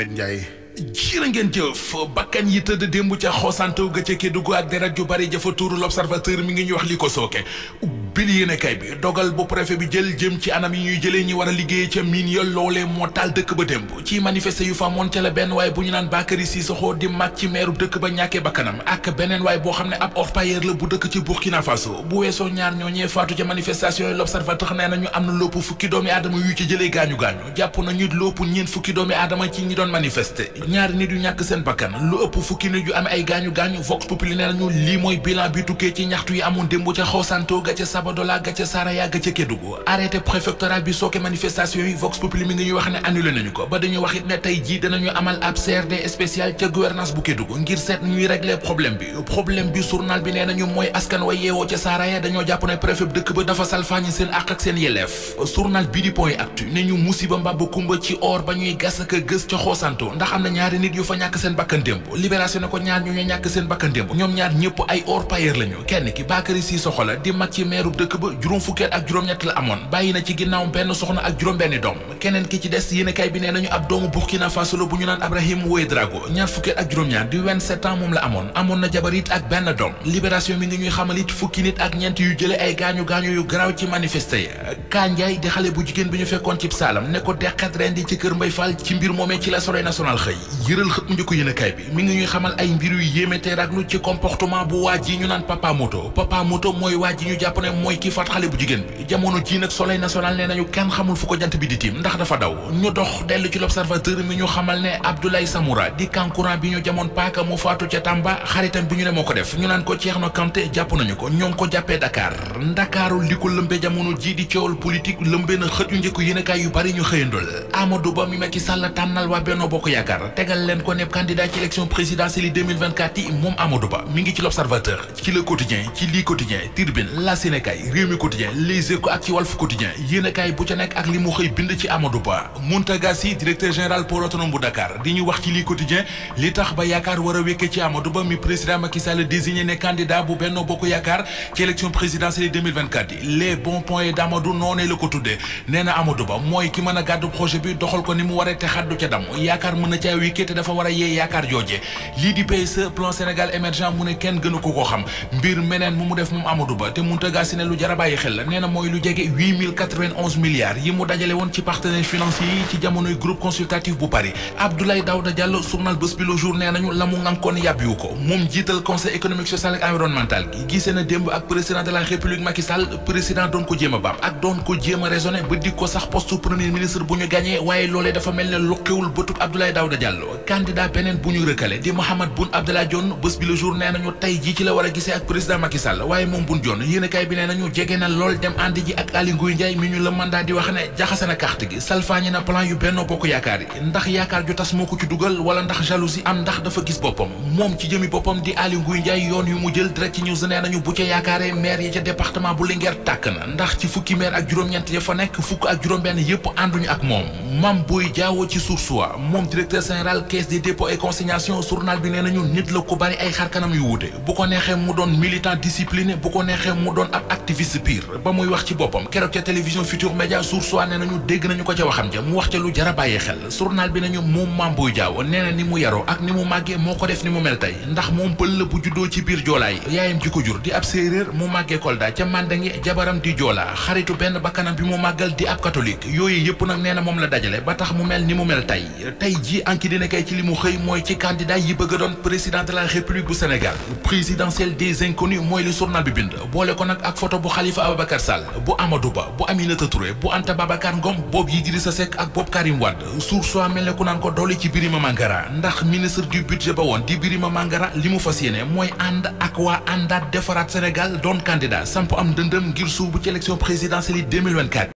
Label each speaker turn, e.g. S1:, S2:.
S1: Ndiaye jërë ngeen jëf bakkan yi tëdd démb ca xoosanto ga ca Kédougou ak deret ju bari jafa tuuru l'observateur mi ngi ñu wax li ko sooke bili yéene kay bi dogal bu préfet bi jël jëm ci anam yi ñuy jëlee ñi war a liggéey ca mine ya loolee moo taal dëkk ba démb ci manifester yu fa amoon ca la benn waay bu ñu naan Bakary Cissokho di mag ci meeru dëkk ba ñàkkee bakkanam ak beneen waay boo xam ne ab orpailleur la bu dëkk ci Burkina Faso bu weesoo ñaar ñooñee faatu ca manifestation yi l'observateur nee nañu am na lópp fukki doomi aadama yu ci jëlee gaañu-gaañu jàpp nañu lópp ñeen fukki doomi aadama ci ñi doon manifester ñaari nit yu ñàkk seen bakkan lu ëpp fukki nit yu am ay gaañu-gaañu Vox Populi nee nañu lii mooy bilan bi tukkee ci ñaxtu yi amoon démb ca Xosanto ga ca Sabadola ga ca Saraya ga ca Kédougou arrêté préfectoral bi sooke manifestation yi Vox Populi mi ngi ñuy wax ne annulé nañu ko ba dañuy wax it ne tey jii danañu amal ab CRD spécial ca gouvernance bu Kédougou ngir seet ñuy régler problème bi journal bi nee nañu mooy askan wa yeewoo ca Saraya dañoo jàpp ne préfet dëkk ba dafa salfaañi seen àq ak seen yelleef journal bi di Point Actu ne ñu musiba mbamba kumba ci or ba ñuy gas ak gës ca Xosanto ndax am na ñaari nit yu fa ñàkk seen bakkan démb libération ne ko ñaar ñu ñàkk seen bakkan démb ñoom ñaar ñëpp ay orpailleur lañu kenn ki Bakary Cissokho la di mag ci meeru dëkk ba juróom fukki at ak juróom-ñett la amoon bàyyi na ci ginnaaw benn soxna ak juróom-benni doom keneen ki ci des yéenekaay bi nee nañu ab doomu Burkina Faso la bu ñu naan Abrahim Ouédraogo ñaar fukki at ak juróom-ñaar di 27 ans moom la amoon na jabarit ak benn doom libération mi ngi ñuy xamalit fukki nit ak ñeent yu jële ay gaañu-gaañu yu garaaw ci manifesté yi Kandiaye di xale bu jigéen bi ñu fekkoon ci saalam ne ko deqet ren di ci kër Mbay Fall ci mbir moomee ci la Soleil national xëy yëral xët mu njëkk yéenekaay bi mi ngi ñuy xamal ay mbir yu yéeme te raglu ci comportement bu waa ji ñu naan Papa Moto mooy waa ji ñu jàpp ne mooy ki faat xale bu jigéen bi jamono ji nag Soleil national nee nañu kenn xamul fu ko jant bi di tiim ndax dafa daw ñu dox dellu ci l'observateur mi ñu xamal ne Abdoulaye Samoura di kankurang bi ñu jamoon paaka mu faatu ca Tamba xaritam bi ñu ne moo ko def ñu naan ko Thierno Kanté jàpp nañu ko ñoo ngi ko jàppee Ndakaaru li ko lëmbe jamono ji di coowal politique lëmbe na xët yu njëkk yéenekaay yu bari ñu xëyandool Amadou Ba mi Macky Sall tànnal waa Benno Bokk Yaakaar tegal leen ko nepp candidat ci élection présidentielle yi 2024 yi moom Amadou Ba mi ngi ci l'observateur ci Le Quotidien ci lii Quotidien Tribune La Sénégal Rewmi Quotidien Les Échos ak ci Walf Quotidien yéenekaay bu ca nekk ak li mu xëy bind ci Amadou Ba Mountaga Sy directeur général port autonome bu Dakar di ñu wax ci lii Quotidien li tax ba yaakaar war a wékkee ci Amadou Ba mi président Macky Sall désigné ne candidat bu Benno Bokk Yaakaar ci élection présidentielle 2024 yi les bons points d'Amadou noonee la ko tuddee nee na Amadou Ba mooy ki mën a gàddu projet bi doxal ko ni mu waree te xaddu ca dam yaakaar mën na caa wékkee te dafa war a yee yaakaar jooje lii di PSE plan Sénégal émergent mu ne kenn gënu ko xam mbir meneen mu def moom Amadou Ba te Mountaga Sy ne lu jar a bàyyi xel la nee na mooy lu jege 8091 milliards yi mu dajale woon ci partenaires financiers yi ci jamonoy groupe consultatif bu Paris Abdoulaye Daouda Diallo journal Bës Bi Le Jour nee nañu la mu ngànkoon yàbbiwu ko moom jiital conseil économique social ak environnemental gi gisee na démb ak président de la république Macky Sall président doon ko jéem a baab ak doon ko jéem a raisonné ba dik ko sax poste premier ministre bu ñu gagné waaye loolee dafa mel ne luqiwul bëtub Abdoulaye Daouda Diallo candidat beneen bu ñu rëkkale di Mahammed Boun Abdallah Dionne Bës Bi Le Jour nee nañu tey jii ci la war a gisee ak président Macky Sall waaye moom Boun Dionne yéenekaay bi nee nañu jege na lool dem ànd ji ak Aly Ngouille Ndiaye mi ñu la mandat di wax ne jaxase na carte gi salfaañi na plan yu Benno Bokk Yaakaar yi ndax yaakaar ju tas moo ko ci dugal wala ndax jalousie am ndax dafa gis boppam moom ci jëmi boppam di Aly Ngouille Ndiaye yoon yu mu jël direct ci news nee nañu bu ca yaakaaree maire yi ca département bu Linguère tàkk na ndax ci fukki maire ak juróom-ñeent ya fa nekk fukk ak juróom-benn yépp ànduñu ak moom Mame Boye Diao ci Source A moom directeur général caisse des dépôts et consignation journal bi nee nañu nit la ko bari ay xarkanam yu wuute bu ko neexee mu doon militant discipliné bu ko neexee mu doon ab activiste pire ba muy wax ci boppam keroog ca télévision Futur Média Source A nee nañu dégg nañu ko ca waxam ja mu wax ca lu jara bàyyi xel journal bi nañu moom Mame Boye Diao nee na ni mu yaroo ak ni mu màggee moo ko def ni mu mel tey ndax moom pël la bu juddoo ci biir joolaay yaayam ji ko jur di ab séeréer mu màggee Kolda ca Mandangi jabaram di joola xaritu benn bakkanam bi mu màggal di ab catholique yooyu yëpp nag nee na moom la dajale ba tax mu mel ni mu mel tey ji anki dina kay ci li mu xëy mooy ci candidat yi bëgg a doon président de la république bu Sénégal présidentielle des inconnus mooy li journal bi bind boole ko nag ak photo bu Khalifa Ababacar Sall bu Amadou Ba bu Aminata Touré bu Anta Babacar Ngom boobu Idrissa Seck ak boobu Karim Wade Source A mel ne ku naan ko doole ci Birima Mangara ndax ministre du budget ba woon di Birima Mangara li mu fas yéene mooy ànd ak waa àndaat defaraat Sénégal doon candidat samp am dëndëm ngir suubu ci élection présidentielle yi 2024